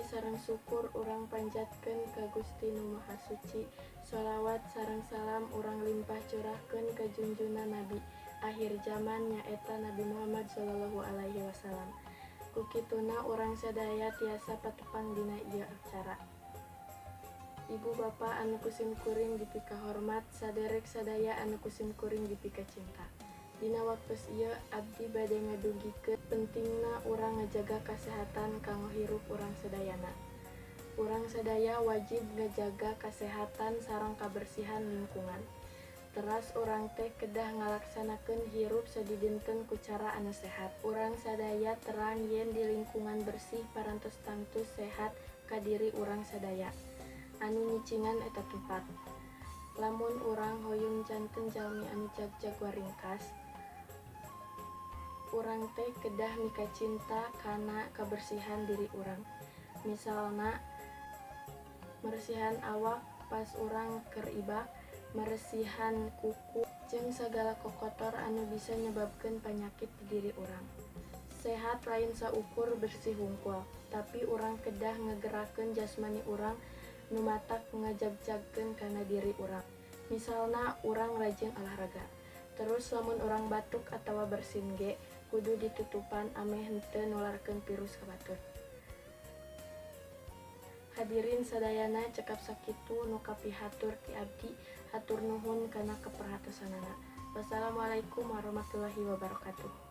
Puji sareng syukur urang panjatkeun ka Gusti Nu Maha Suci. Sholawat sareng salam urang limpah curahkeun ka junjunan nabi akhir zaman, nyaeta Nabi Muhammad Shallallahu Alaihi Wasallam. Ku kituna urang sadaya tiasa patepang dina ieu acara. Ibu bapa anu kusim kuring dipikahormat, saderek sadaya anu kusim kuring dipikacinta. Dina waktos ieu abdi bade ngadugikeun pentingna urang ngajaga kasehatan kanggo hirup urang sadayana. Urang sadaya wajib ngajaga kasehatan sareng kabersihan lingkungan. Teras urang teh kedah ngalaksanakeun hirup sadidinten ku cara anu sehat. Urang sadaya terang yen di lingkungan bersih parantos tangtu sehat ka diri urang sadaya anu nyicingan eta tempat. Lamun urang hoyong janten jalmi anu jagjag waringkas, urang teh kedah mikacinta kana kabersihan diri urang, misalna meresihan awak pas urang keur ibak, meresihan kuku jeung sagala kokotor anu bisa nyebabkeun panyakit di diri urang. Sehat lain saukur bersih hungkul, tapi urang kedah ngagerakeun jasmani urang nu matak ngajagjagkeun kana diri urang, misalna urang rajin olahraga. Terus lamun urang batuk atawa bersin ge kudu ditutupan ameh henteu nularkeun virus ka batur. Hadirin sadayana, cekap sakitu nu kapihatur ti abdi. Hatur nuhun kana kaperhatosanana. Wassalamualaikum warahmatullahi wabarakatuh.